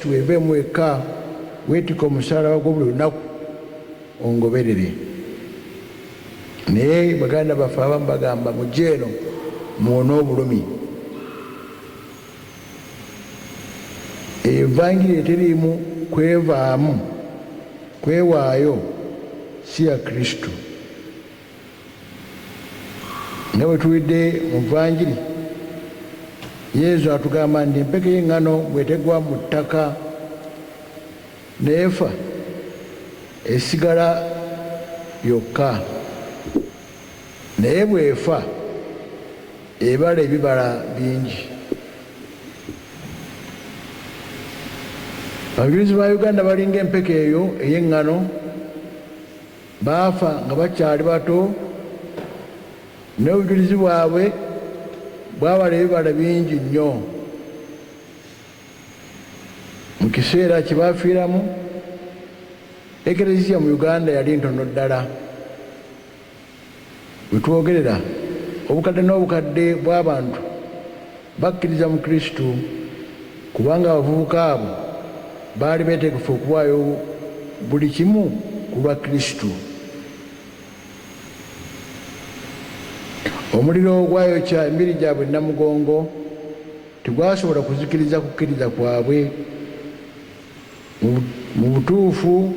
Weeveemu wekka, weetikke omusaalaba gwo buli lunaku ongoberere. Naye baganda baffe abamu bagamba, mujje eno muwone obulumi. Eyo evangiri eteriimu kwevaamu, kwewaayo, si ya Kristo. Nga bwe tuwulidde mu Vangiri, Yezu atugamba nti empeke y'eŋŋano bw'etegwa mu ttaka n'efa, esigala yokka. Naye bw'efa, ebala ebibala bingi. Abajulizi ba Uganda balinga empeke eyo ey'eŋŋano. Baafa nga bakyali bato, naye obujulizi bwabwe bwabala ebibala bingi nnyo. Mu kiseera kye baafiiramu, Eklezia mu Uganda yali ntono ddala. We twogerera, obukadde n'obukadde bw'abantu bakkiriza mu Kristo kubanga abavubuka abo baali beetegefu okuwaayo buli kimu ku lwa Kristo. Omuliro ogwayokya emibiri gyabwe e Namugongo tegwasobola kuzikiriza kukkiriza kwabwe. Mu butuufu,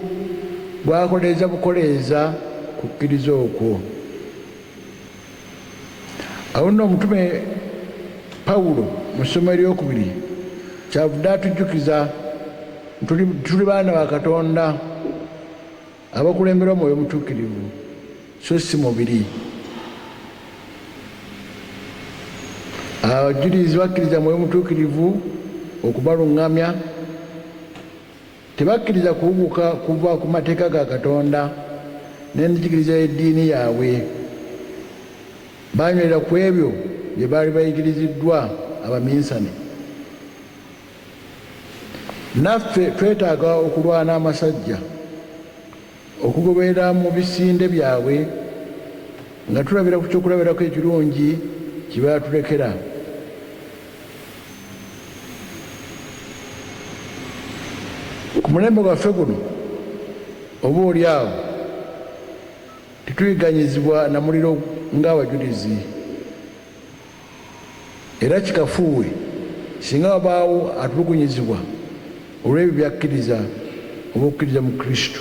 gwakoleeza bukoleeza kukkiriza okwo. Awo nno Omutume Pawulo mu ssomo eryokubiri kyavudde atujjukiza nti tuli baana ba Katonda abakulemberwa Mwoyo Mutuukirivu so si mubiri. Abajulizi bakkiriza Mwoyo Mutuukirivu okubaluŋŋamya. Tebakkiriza kuwuguka kuva ku mateeka ga Katonda n'enzikiriza y'eddiini yaabwe. Baanywerera ku ebyo bye baali bayigiriziddwa abaminsani. Naffe twetaaga okulwana amasajja, okugoberera mu bisinde byabwe nga tulabira ku kyokulabirako ekirungi kye baatulekera. Ku mulembe gwaffe guno, oba oli awo tetuyigganyizibwa na muliro ng'Abajulizi. Era kikafuuwe singa wabaawo atulugunyizibwa olw'ebyo by'akkiriza oba okukkiriza mu Kristo.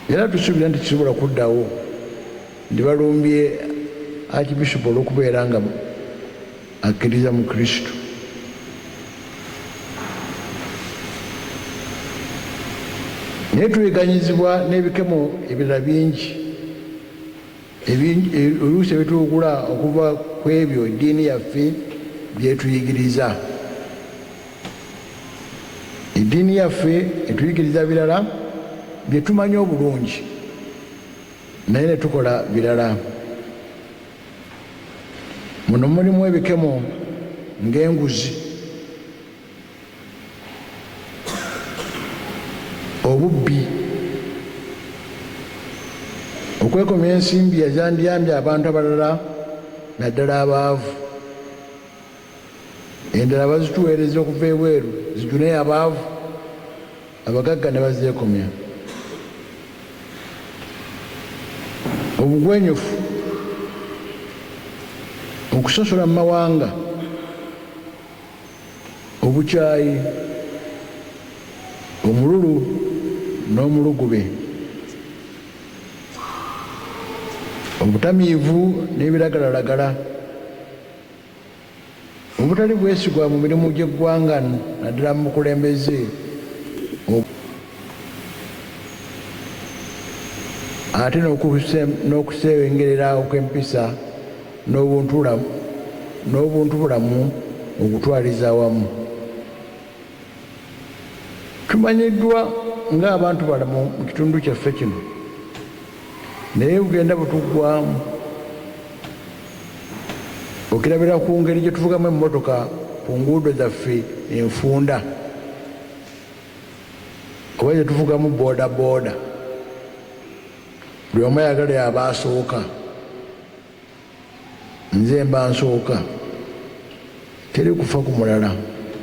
Era tusuubira nti tekisobola kuddawo nti balumbye Archbishop olw'okubeera nga akkiriza mu Kristo. Naye tuyiganyizibwa n'ebikemo ebirala bingi oluusi ebituwugula okuva ku ebyo eddiini yaffe by'etuyigiriza. Eddiini yaffe etuyigiriza birala bye tumanyi obulungi naye ne tukola birala. Muno mulimu ebikemo ng'enguzi, obubbi, okwekomya ensimbi ezandiyambye abantu abalala naddala abaavu. Endala bazituweereza okuva ebweru zijune abaavu, abagagga ne bazeekomya. Obugwenyufu, okusosola mu mawanga, obukyayi, omululu n'omulugube, obutamiivu n'ebiragalalagala. Obutali bwesigwa mu mirimu gy'eggwanga naddala mu bukulembeze ate n'okuseebengerera okw'empisa n'obuntubulamu okutwaliza awamu. Tumanyiddwa ng'abantu balamu mu kitundu kyaffe kino naye bugenda butuggwaamu. Okirabira ku ngeri gye tuvugamu emmotoka ku nguudo zaffe enfunda oba gye tuvugamu bodaboda. Buli omu ayagala y'aba asooka. Nze mba nsooka. Teri kufa ku mulala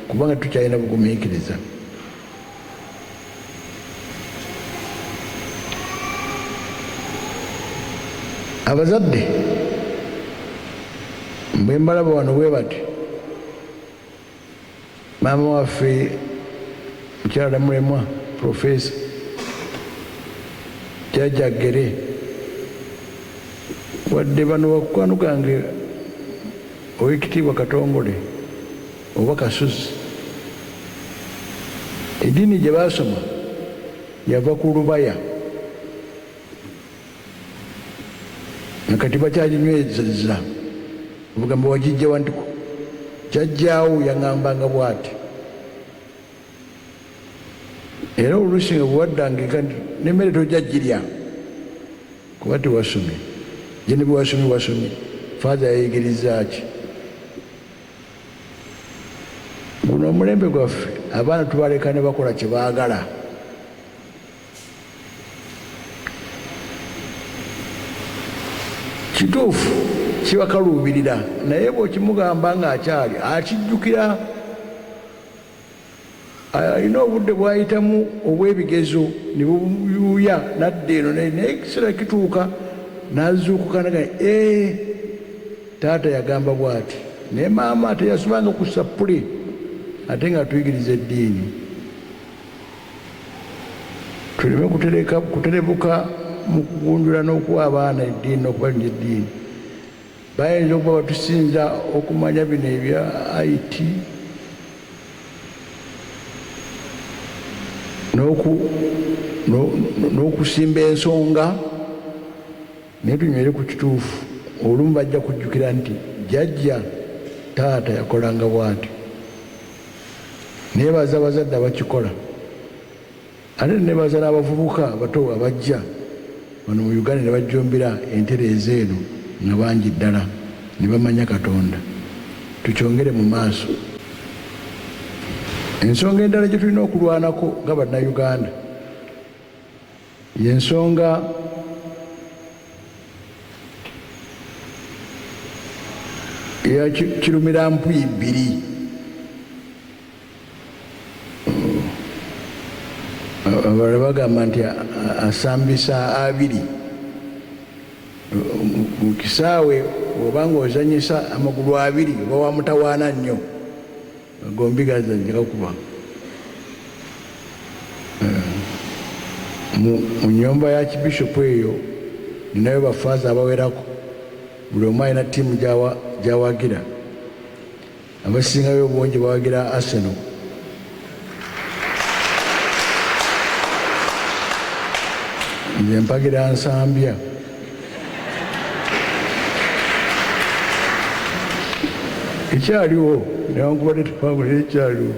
kubanga tukyalina bugumiikiriza. Abazadde bwe mbalaba wano bwe bati, maama waffe mukyala Mulemwa, Profesa Jjajja Gere, wadde bano bakukwano gange, Owekitiibwa Katongole oba Kasuzi, eddiini gye baasoma yava ku lubaya nakati bakyaginywezezza. Obugamba wagijjawa? Nti jjajjaawo yaŋŋambanga bw'ati. Era oluusi nga bwewaddanga eka nti n'emmere tojja girya kuba tewasomye. Gye ne bwewasomye wasomye, faaza yayigiriza ki? Guno omulembe gwaffe abaana tubaleka ne bakola kye baagala. Kituufu kibakaluubirira, naye bw'okimugamba ng'akyali akijjukira. Alina obudde bw'ayitamu obw'ebigezo ne bumuyuuya n'adda eno, naye ekiseera kituuka n'azuukuka naga, ee, taata yagamba bw'ati, naye maama teyasubanga ku ssappule ate ng'atuyigiriza eddiini. Tuleme kuterebuka mu kugunjula n'okuwa abaana eddiini n'okubalunja eddiini. Bayinza okuba batusinza okumanya bino ebya IT n'okusimba ensonga, naye tunywere ku kituufu. Olumu bajja kujjukira nti jjajja taata yakolanga bw'ati. Neebaza abazadde abakikola, ate neebaza n'abavubuka abato abajja wano mu Uganda ne bajjumbira entereeza eno nga bangi ddala ne bamanya Katonda. Tukyongere mu maaso. Ensonga endala gye tulina okulwanako nga Bannayuganda y'ensonga eya kirumira mpuyi bbiri. Abalala bagamba nti asambisa abiri mu kisaawe. Bw'oba ng'ozannyisa amagulu abiri oba wa mutawaana nnyo, gombi gazannya gakuba mu nnyumba ya kibishopu eyo. Ninayo bafaaza abawerako, buli omu alina ttiimu gy'awagira. Abasingayo obungi bawagira Arsenal. Nze mpagira Nsambya. Ekyaliwo newankubadde tewabula ekyaliwo,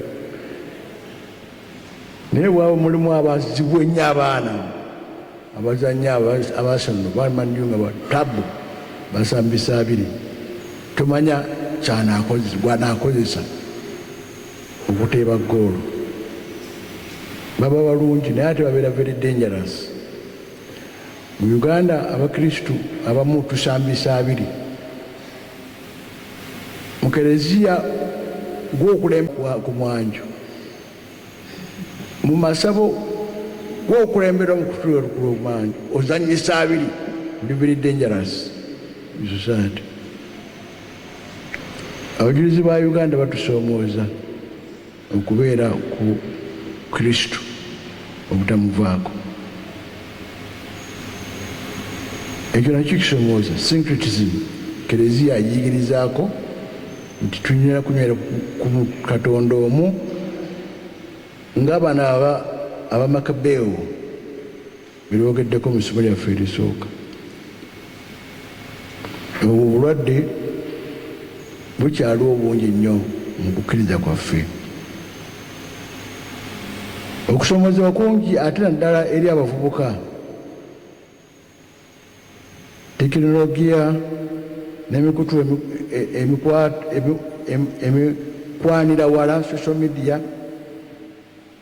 naye bwaba mulimu abazibu ennyo, abaana abazannya ab'Arsenal bamanyi nga batabu basambisa abiri, tomanya gw'anaakozesa okuteeba ggoolo. Baba balungi, naye ate babeera very dangerous. Mu Uganda abakristu abamu tusambisa abiri. Mu kereziya gw'okulemba ku mwanjo, mu masabo gw'okulemberwa mu kutuula ku mwanjo, ozannyisa abiri, oli very dangerous in society. Abajulizi ba Uganda batusoomooza okubeera ku Kristo, obutamuvaako. Ekyo nakyo kisoomooza. Syncretism, kereziya agiyigirizaako nti tulina kunywera ku Katonda omu, nga bano Abamakabeewo berwogeddeko mu ssomo lyaffe erisooka. Obwo obulwadde bukyaliwo bungi nnyo mu kukkiriza kwaffe. Okusoomoozebwa kungi, ate naddala eri abavubuka. Tekinologiya n'emikutu emikwanira wala, social media,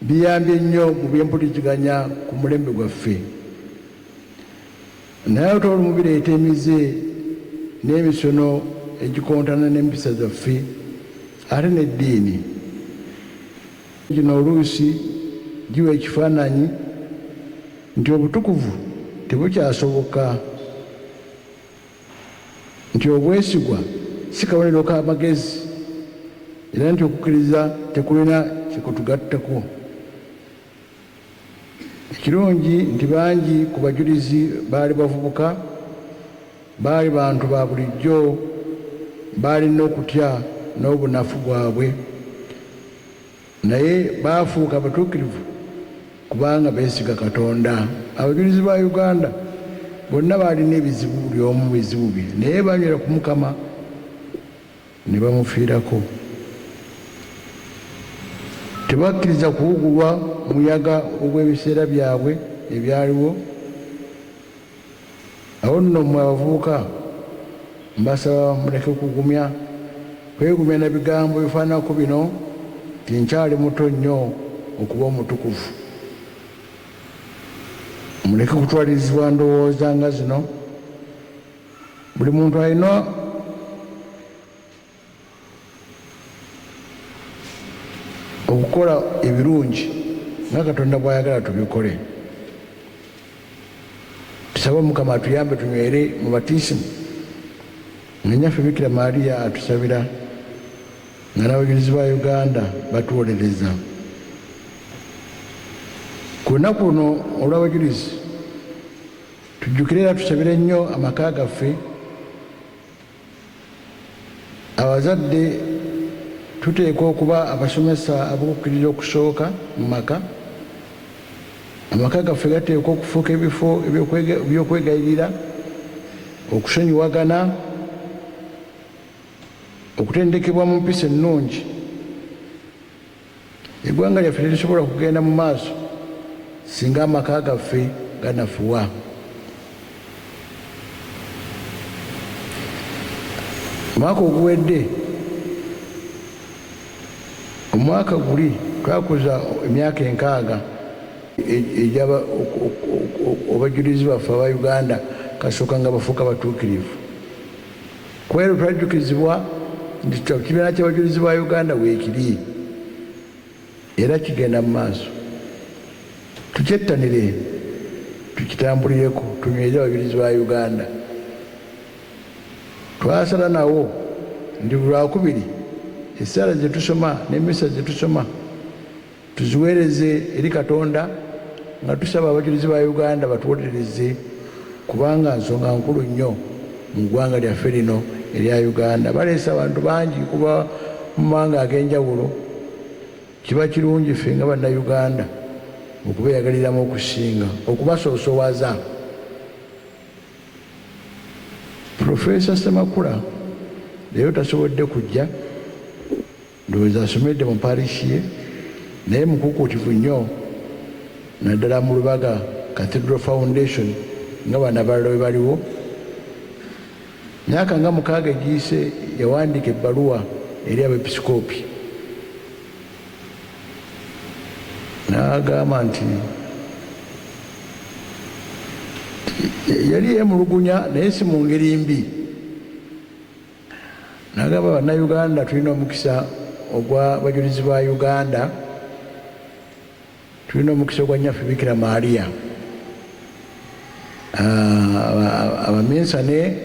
biyambye nnyo mu byempuliziganya ku mulembe gwaffe, naye ate olumu bireeta emize n'emisono egikontana n'empisa zaffe ate n'eddiini. Gino oluusi giwa ekifaananyi nti obutukuvu tebukyasoboka. Nti obwesigwa si kabonero k'amagezi era nti okukkiriza tekulina kyekutugattako. Ekirungi nti bangi ku bajulizi baali bavubuka, baali bantu ba bulijjo, baalina okutya n'obunafu bwabwe, naye baafuuka abatuukirivu kubanga beesiga Katonda. Abajulizi ba Uganda bonna baalina ebizibu, buli omu bizibu bye, naye banywera ku Mukama ne bamufiirako. Tebakkiriza kuwugulwa muyaga ogw'ebiseera byabwe ebyaliwo. Awo nno mmwe abavubuka mbasaba muleke kugumya kwegumya na bigambo bifaananako bino nti nkyali muto nnyo okuba omutukuvu. Muleke kutwalirizibwa ndowooza nga zino. Buli muntu alina okukola ebirungi nga Katonda bw'ayagala tubikole. Tusabe Omukama atuyambe tunywere mu Batiisimu nga Nnyaffe Bikira Maria atusabira nga n'Abajulizi ba Uganda batuwolereza. Ku lunaku luno olw'Abajulizi tujjukire era tusabire nnyo amaka gaffe. Abazadde tuteekwa okuba abasomesa ab'okukkiriza okusooka mu maka. Amaka gaffe gateekwa okufuuka ebifo eby'okwegayirira, okusonyiwagana, okutendekebwa mu mpisa ennungi. Eggwanga lyaffe terisobola kugenda mu maaso singa amaka gaffe ganafuwa. Omwaka oguwedde, omwaka guli twakuza emyaka enkaaga egy'abajulizi baffe aba Uganda kasooka nga bafuuka batuukirivu. Kwero twajjukizibwa nti ekibiina ky'abajulizi ba Uganda weekiri era kigenda mu maaso. Tukyettanire, tukitambulireko, tunyweze abajulizi ba Uganda. Twasala nawo nti buli Lwakubiri essaala ze tusoma n'emmisa ze tusoma tuziweereze eri Katonda nga tusaba abajulizi ba Uganda batuwolereze kubanga nsonga nkulu nnyo mu ggwanga lyaffe lino erya Uganda. Baleese abantu bangi kuva mu mawanga ag'enjawulo. Kiba kirungi ffe nga Bannayuganda okubeeyagaliramu okusinga okubasoosowaza. Professor Ssemakula leero tasobodde kujja. Ndowooza asomedde mu parish ye naye mukuukuutivu nnyo naddala mu Lubaga Cathedral Foundation nga bano abalala bwe baliwo. Myaka nga mukaaga egiyise yawandiika ebbaluwa eri Abepisikoopi n'agamba nti yali yeemulugunya naye si mu ngeri mbi. Nagamba Bannayuganda tulina omukisa ogwa bajulizi ba Uganda, tulina omukisa ogwa Nnyaffe Bikira Maria. Abaminsane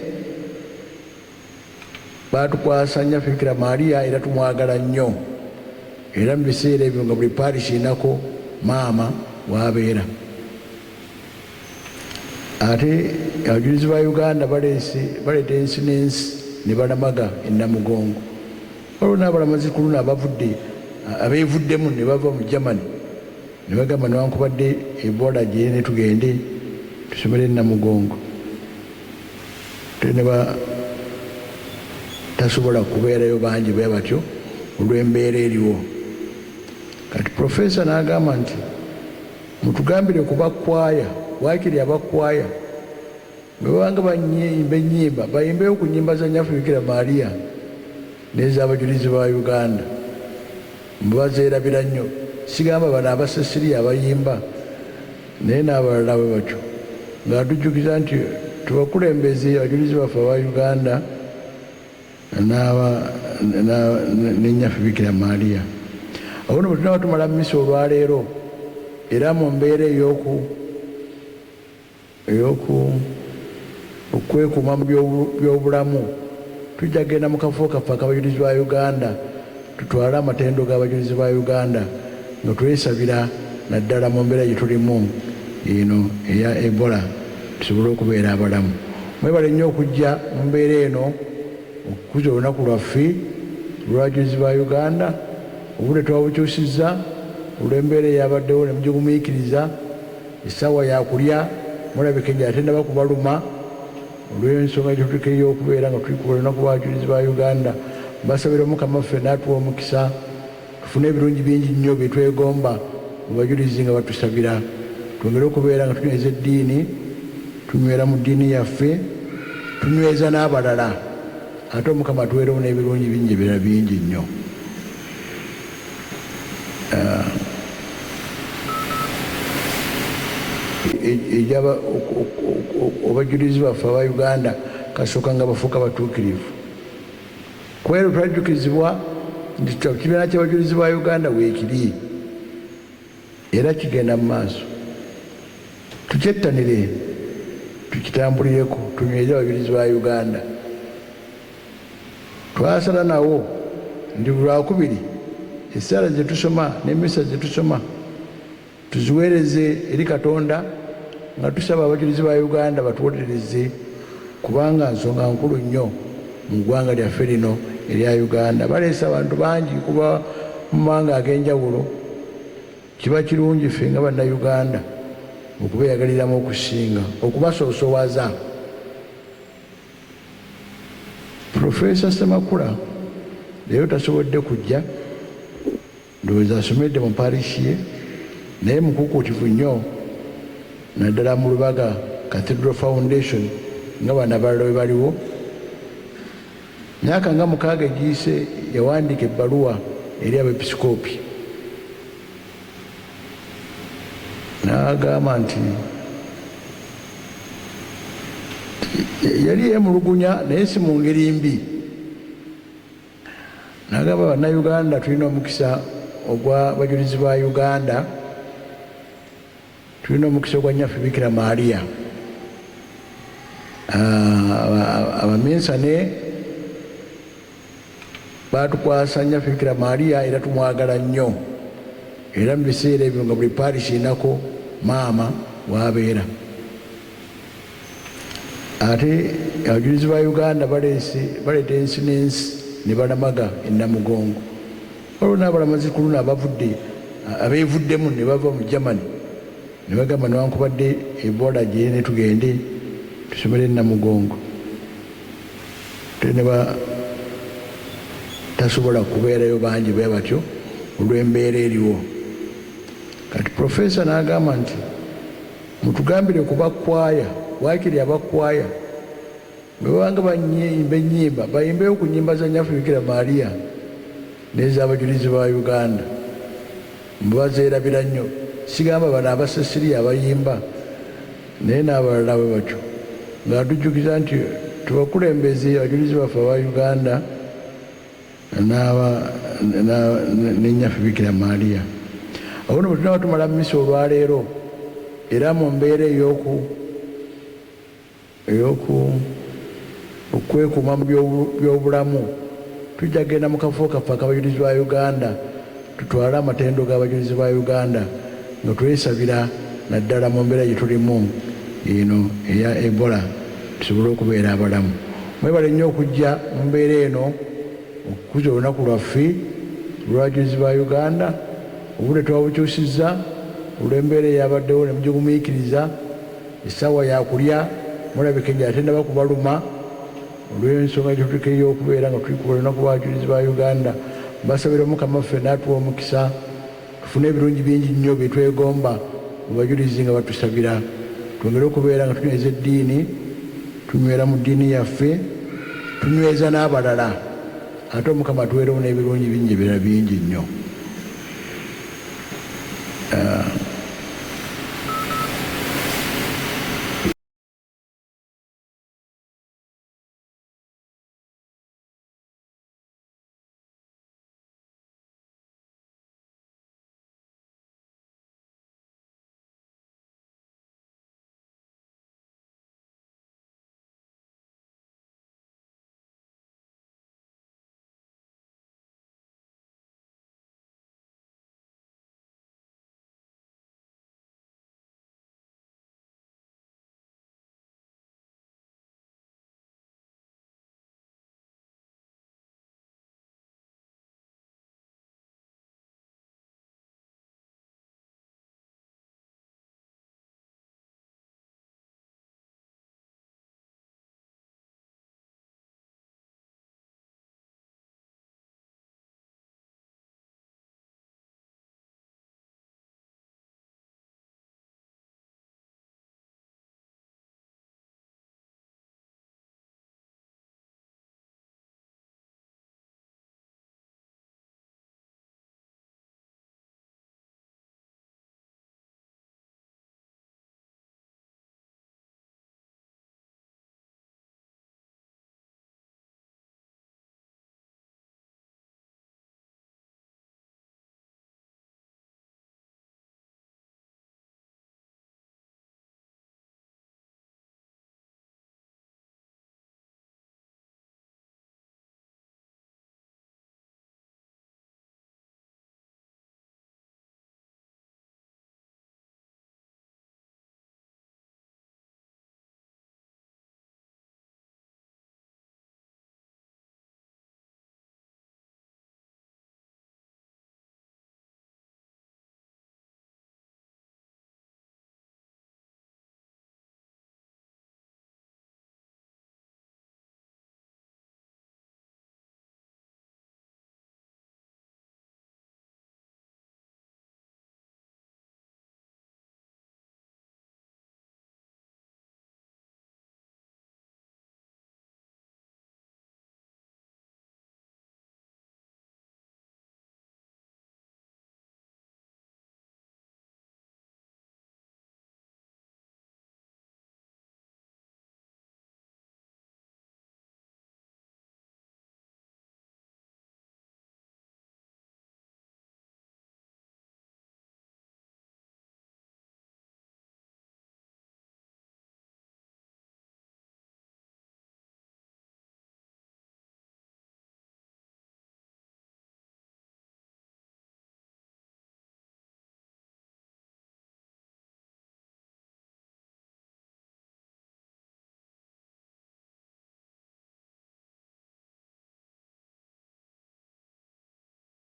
baatukwasa Nnyaffe Bikira Maria era tumwagala nnyo, era mu biseera ebyo nga buli parish erinako maama w'abeera. Ate abajulizi ba Uganda baleese baleeta ensi n'ensi ne balamaga e Namugongo. Waliwo n'abalamazi ku luno abavudde abeevuddemu ne bava mu Germany ne bagamba newankubadde Ebola gyeri ne tugende tusomere e Namugongo. Ate ne batasobola kubeerayo bangi bwe batyo olw'embeera eriwo. Kati Professor n'agamba nti Mutugambire ku ba kkwaya, waakiri aba kkwaya bwe baba nga bayimba ennyimba, bayimbeyo ku nnyimba za Nnyaffe Bikira Maria n'ez'Abajulizi ba Uganda. Mbu bazeerabira nnyo. Sigamba bano aba Cecilia abayimba, naye n'abalala bwe batyo. Nga atujjukiza nti tubakulembeze Abajulizi baffe aba Uganda. N'aba ne Nnyaffe Bikira Maria. Awo nno bwe tunaaba tumala Mmisa olwa leero, era mu mbeera ey'oku, ey'oku, Okwekuuma mu byobulamu, tujja kugenda mu kafo kaffe ak'Abajulizi ba Uganda tutwale amatendo g'Abajulizi ba Uganda nga twesabira naddala mu mbeera gye tulimu eno eya Ebola tusobole okubeera abalamu. Mwebale nnyo okujja mu mbeera eno okukuza olunaku lwaffe olw'Abajulizi ba Uganda. Obudde twabukyusizza olw'embeera eyabaddewo ne mugigumiikiriza. Essaawa ya kulya mulabika enjala tennaba kubaluma olw'ensonga gye tuliko ey'okubeera nga tuli ku lunaku lw'Abajulizi ba Uganda. Mbasabira Omukama waffe n'atuwa omukisa tufune ebirungi bingi nnyo bye twegomba mu bajulizi nga batusabira. Twongere okubeera nga tunyweza eddiini, tunywera mu ddiini yaffe, tunyweza n'abalala ate Omukama atuweerewo n'ebirungi bingi ebirala bingi nnyo. Abajulizi baffe aba Uganda kasooka nga bafuuka batuukirivu. Kwero twajjukizibwa nti ekibiina ky'Abajulizi ba Uganda weekiri era kigenda mu maaso. Tukyettanire, tukitambulireko, tunyweze Abajulizi ba Uganda. Twasala nawo nti buli Lwakubiri essaala ze tusoma n'emmisa ze tusoma tuziweereze eri Katonda nga tusaba Abajulizi ba Uganda batuwolereze kubanga nsonga nkulu nnyo mu ggwanga lyaffe lino erya Uganda. Baleese abantu bangi kuva mu mawanga ag'enjawulo. Kiba kirungi ffe nga Bannayuganda okubeeyagaliramu okusinga okubasoosowaza. Professor Ssemakula leero tasobodde kujja, ndowooza asomedde mu parish ye, naye mukuukuutivu nnyo naddala mu Lubaga Cathedral Foundation nga bano abalala bwe baliwo. Myaka nga mukaaga egiyise yawandiika ebbaluwa eri Abepisikoopi n'agamba nti yali yeemulugunya naye si mu ngeri mbi, n'agamba Bannayuganda tulina omukisa ogwa Bajulizi ba Uganda, tulina omukisa ogwa Nnyaffe Bikira Maria, abaminsane baatukwasa Nnyaffe Bikira Maria era tumwagala nnyo, era mu biseera ebyo nga buli parish erinako maama w'abeera. Ate Abajulizi ba Uganda baleese baleeta ensi n'ensi ne balamaga e Namugongo. Waliwo n'abalamazi ku luno abavudde abeevuddemu ne bava mu Germany ne bagamba newankubadde Ebola gyeri naye tugende tusomere e Namugongo. Ate ne batasobola kubeerayo bangi bwe batyo olw'embeera eriwo. Kati Professor n'agamba nti mutugambire ku bakkwaya, waakiri abakkwaya bwe babanga bayimba ennyimba bayimbeyo ku nnyimba za Nnyaffe Bikira Maria n'ez'Abajulizi ba Uganda. Mbu bazeerabira nnyo. Sigamba bano aba Cecilia abayimba naye n'abalala bwe batyo. Ng'atujjukiza nti tubakulembeze Abajulizi baffe aba Uganda n'aba ne Nnyaffe Bikira Maria. Awo nno bwe tunaaba tumala mmisa olwaleero era mu mbeera ey'oku ey'oku okwekuuma mu byobulamu, tujja kugenda mu kafo kaffe ak'Abajulizi ba Uganda tutwale amatendo g'Abajulizi ba Uganda nga twesabira naddala mu mbeera gye tulimu eno eya Ebola tusobole okubeera abalamu. Mwebale nnyo okujja mu mbeera eno okukuza olunaku lwaffe olw'Abajulizi ba Uganda. Obudde twabukyusizza olw'embeera eyabaddewo ne mugigumiikiriza. Essaawa ya kulya mulabika enjala tennaba kubaluma olw'ensonga gye tuliko ey'okubeera nga tuli ku lunaku lw'Abajulizi ba Uganda. Mbasabira Omukama waffe n'atuwa omukisa tufune ebirungi bingi nnyo bye twegomba mu bajulizi nga batusabira. Twongere okubeera nga tunyweza eddiini, tunywera mu ddiini yaffe, tunyweza n'abalala ate Omukama atuweerewo n'ebirungi bingi ebirala bingi nnyo.